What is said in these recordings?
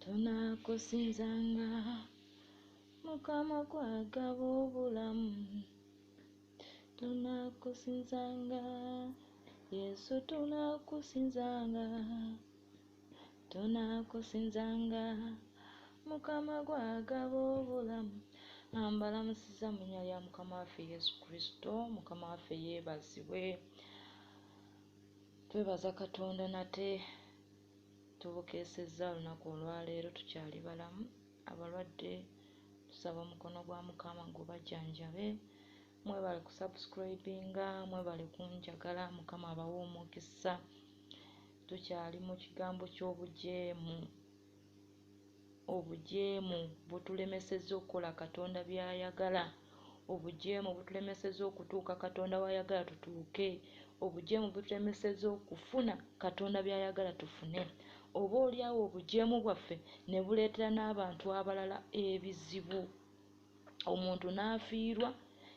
Tunakusinzanga Mukama gwagaba obulamu. Tunakusinzanga Yesu, tunakusinzanga, tunakusinzanga Mukama gwagaba obulamu. Mbalamusiza mu linnya lya Mukama waffe Yesu Kristo. Mukama waffe yeebazibwe. Twebaza Katonda nate tubukeesezza olunaku olwaleero, tukyali balamu. Abalwadde tusaba omukono gwa Mukama gubajjanjabe. Mwebale kusubscribinga, mwebale kunjagala, Mukama abawe omukisa. Tukyali mu kigambo ky'obujeemu. Obujeemu butulemesezza okukola Katonda by'ayagala. Obujeemu butulemesezza okutuuka Katonda w'ayagala tutuuke. Obujeemu butulemesezza okufuna Katonda by'ayagala tufune. Oba oliawo obujeemu bwaffe ne buleetera n'abantu abalala ebizibu. Omuntu n'afiirwa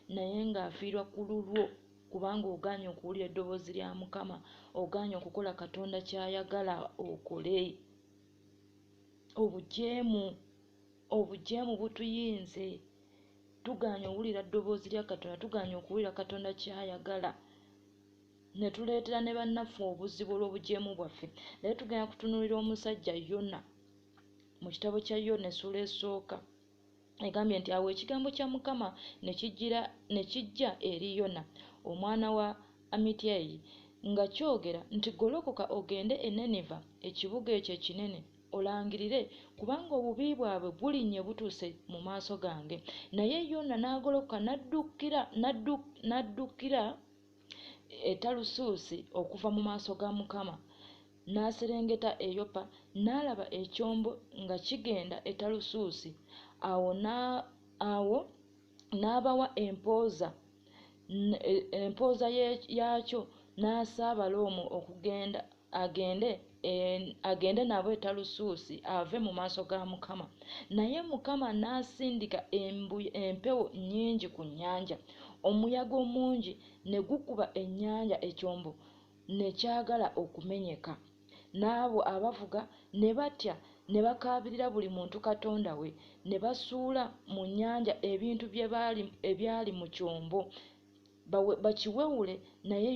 naye ng'afiirwa ku lulwo, kubanga ogaanye okuwulira eddoboozi lya Mukama, ogaanye okukola Katonda ky'ayagala okole. Obujeemu, obujeemu butuyinze. Tugaanye owulira ddoboozi lya Katonda, tugaanye okuwulira Katonda ky'ayagala, ne tuleetera ne bannaffe obuzibu olw'obujeemu bwaffe. Naye tugenda kutunuulira omusajja Yona mu kitabo kya Yona essuula esooka. Egambye nti awo ekigambo kya Mukama ne kijja eri Yona omwana wa Amityayi nga kyogera nti golokoka ogende e Nineva, ekibuga ekyo ekinene, olangirire, kubanga obubi bwabwe bulinnye butuuse mu maaso gange. Naye Yona n'agolokoka n'addukira e Talusuusi okuva mu maaso ga Mukama, n'aserengeta e Yopa, n'alaba ekyombo nga kigenda e Talusuusi. Awo n'abawa empooza yaakyo, n'asaabala omwo okugenda agende nabo e Talusuusi ave mu maaso ga Mukama. Naye Mukama n'asindika empewo nnyingi ku nnyanja, omuyaga omungi ne gukuba ennyanja, ekyombo ne kyagala okumenyeka. N'abo abavuga ne batya, ne bakaabirira buli muntu katonda we, ne basuula mu nnyanja ebintu ebyali mu kyombo bakiwewule. Naye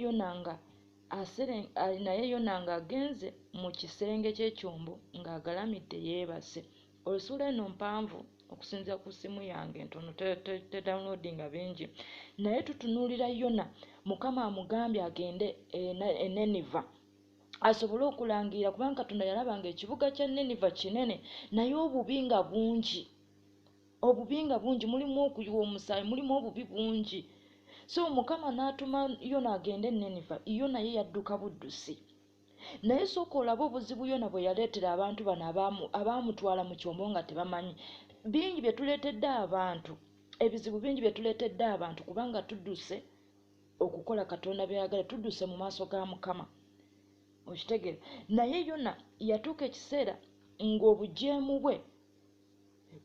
Yona ng'agenze mu kisenge ky'ekyombo ng'agalamidde yeebase. Essuula eno mpanvu okusinziira ku ssimu yange ntono, tedownloadinga bingi. Naye tutunuulira Yona. Mukama amugambye agende e Nineva asobole okulangirira, kubanga Katonda yalaba nga ekibuga kya Nineva kinene naye obubi nga bungi. Obubi nga bungi, mulimu okuyiwa omusaayi, mulimu obubi bungi. So Mukama n'atuma Yona agende e Nineva. Yona ye yadduka buddusi. Naye sooka olabe obuzibu Yona bwe yaleetera abantu bano abaamutwala mu kyombo nga tebamanyi. Bingi bye tuleetedde abantu, ebizibu bingi bye tuleetedde abantu kubanga tudduse okukola Katonda by'ayagala, tudduse mu maaso ga Mukama. Okitegeera? Naye Yona yatuuka ekiseera ng'obujeemu bwe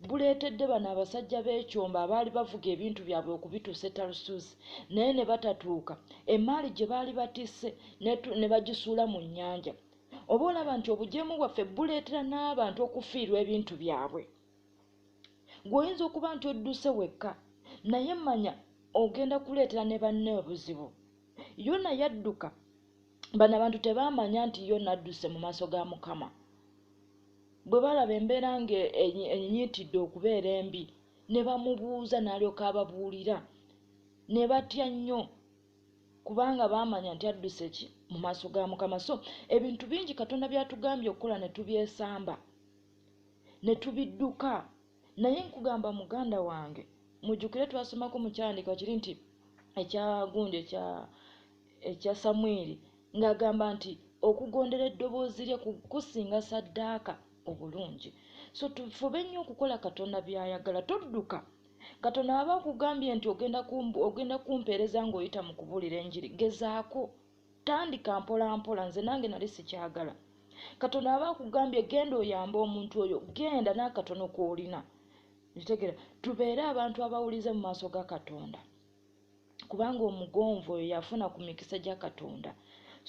buleetedde bano abasajja b'ekyombo abaali bavuga ebintu byabwe okubituusa e Talusuusi, naye ne batatuuka. Emmaali gye baali batisse ne bagisuula mu nnyanja. Oba olaba nti obujeemu bwaffe buleetera n'abantu okufiirwa ebintu byabwe. Gw'oyinza okuba nti odduse wekka, naye manya ogenda kuleetera ne banne obuzibu. Yona yadduka, bano abantu tebaamanya nti Yona adduse mu maaso ga Mukama. Bwe balaba embeera nga enyiitidde okubeera embi, ne bamubuuza n'alyoka ababuulira. Ne batya nnyo kubanga baamanya nti adduse ki mu maaso ga Mukama. So ebintu bingi Katonda by'atugambye okukola ne tubyesamba, ne tubidduka. Naye nkugamba muganda wange, mujjukire twasomako mu kyawandiikibwa kiri nti ekya gundi ekya Samwiri, ng'agamba nti okugondera eddoboozi lye kusinga saddaaka obulungi. So tufube nnyo okukola Katonda by'ayagala, todduka. Katonda aba akugambye nti ogenda kumpeereza ng'oyita mu kubuulira enjiri, gezaako, tandika mpola mpola. Nze nange nali sikyagala. Katonda aba akugambye genda oyambe omuntu oyo, genda n'akatono k'olina. Ntegeera, tubeere abantu abawulize mu maaso ga Katonda, kubanga omugonvu oyo yafuna ku mikisa gya Katonda.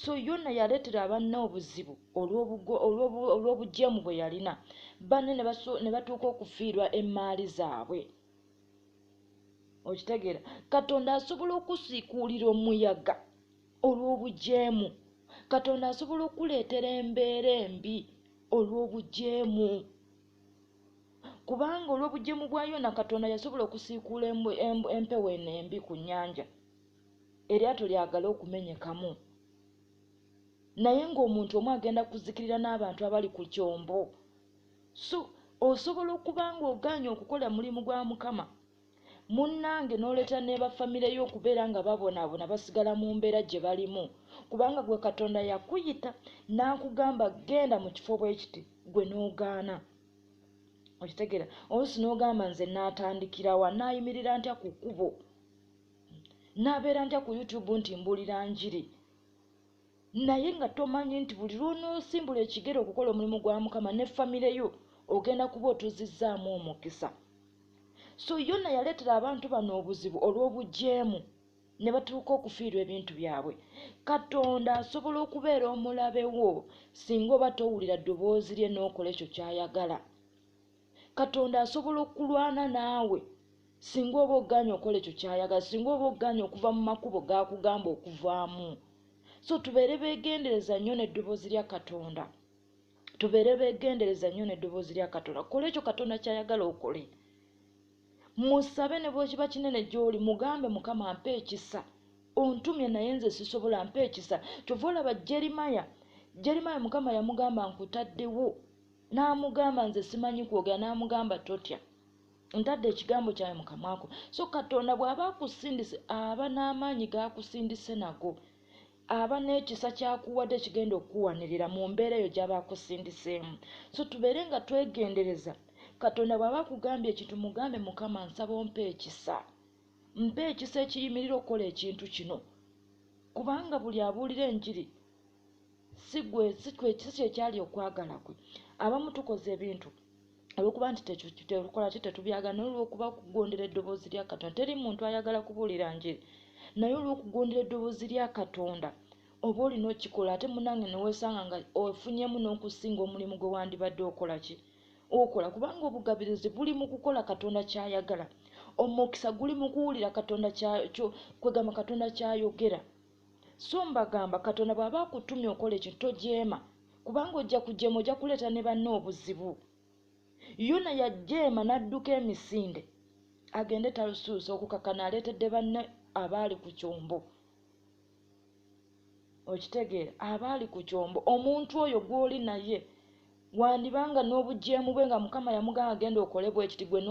So Yona yaleetera abanne obuzibu olw'obujeemu bwe yalina, banne ne batuuka okufiirwa emmaali zaabwe. Okitegeera? Katonda asobola okusiikuulira omuyaga olw'obujeemu. Katonda asobola okuleetera embeera embi olw'obujeemu, kubanga olw'obujeemu bwa Yona Katonda yasobola okusiikuula empewo eno embi ku nnyanja, eryato lyagala okumenyekamu, naye ng'omuntu omu agenda kuzikirira n'abantu abali ku kyombo. So osobola okuba ng'ogaanye okukola mulimu gwa Mukama, munnange, n'oleeta ne bafamire yo okubeera nga babonaabona, basigala mu mbeera gye balimu, kubanga gwe Katonda yakuyita n'akugamba genda mu kifo bwe kiti, gwe n'ogaana. Okitegeera? Oluusi n'ogamba nze naatandikirawa, naayimirira ntya ku kkubo, naabeera ntya ku YouTube nti mbuulira njiri, naye nga tomanyi nti buli lw'onoosimbula ekigere okukola omulimu gwa Mukama ne famire yo ogenda kuba otuzizzaamu omukisa. So Yona yaleetera abantu bano obuzibu olw'obujeemu ne batuuka okufiirwa ebintu byabwe. Katonda asobola okubeera omulabe wo singa oba towulira ddoboozi lye n'okola ekyo ky'ayagala. Katonda asobola okulwana naawe singa oba ogaanye okola ekyo ky'ayagala, singa oba ogaanye okuva mu makubo g'akugamba okuvaamu. So tubeere beegendereza nnyo n'eddoboozi lya Katonda. Tubeere beegendereza nnyo n'eddoboozi lya Katonda. Kola ekyo Katonda ky'ayagala okole. Musabe ne bwe kiba kinene gy'oli, mugambe Mukama mpa ekisa, ontumye naye nze sisobola, mpa ekisa. Kyova olaba Jeremiah Mukama yamugamba nkutaddewo, n'amugamba nze simanyi kwogera, n'amugamba totya, ntadde ekigambo kyange mu kamwa ko. So Katonda bw'aba akusindise aba n'amaanyi g'akusindise nago, aba n'ekisa ky'akuwadde ekigenda okukuwanirira mu mbeera eyo gy'aba akusindiseemu. So tubeere nga twegendereza. Katonda bw'aba akugambye ekintu mugambe Mukama nsaba ompe ekisa, mpe ekisa ekiyimirira okukola ekintu kino, kubanga buli abuulira enjiri si kye kyali okwagala kwe. Abamu tukoze ebintu olw'okuba nti tetukola ki, tetubyagala, naye olw'okuba okugondera eddoboozi lya Katonda. Teri muntu ayagala kubuulira njiri, naye olw'okugondera eddoboozi lya Katonda oba olina okikola. Ate munnange ne weesanga nga ofunyemu n'okusinga omulimu gwe wandibadde okola ki, okola, kubanga obugabirizi buli mu kukola Katonda ky'ayagala, omukisa guli mu kuwulira Katonda kwegamba Katonda ky'ayogera. So mbagamba Katonda bw'aba akutumye okola ekintu tojeema, kubanga ojja kujeema, ojja kuleeta ne banne obuzibu. Yona yajeema n'adduka emisinde agende Talusuusi okukakana aleetedde banne abaali ku kyombo. Okitegeera? Abaali ku kyombo, omuntu oyo gw'oli naye wandibanga n'obujeemu bwe nga Mukama yamugamba genda okole bwe kiti, gwe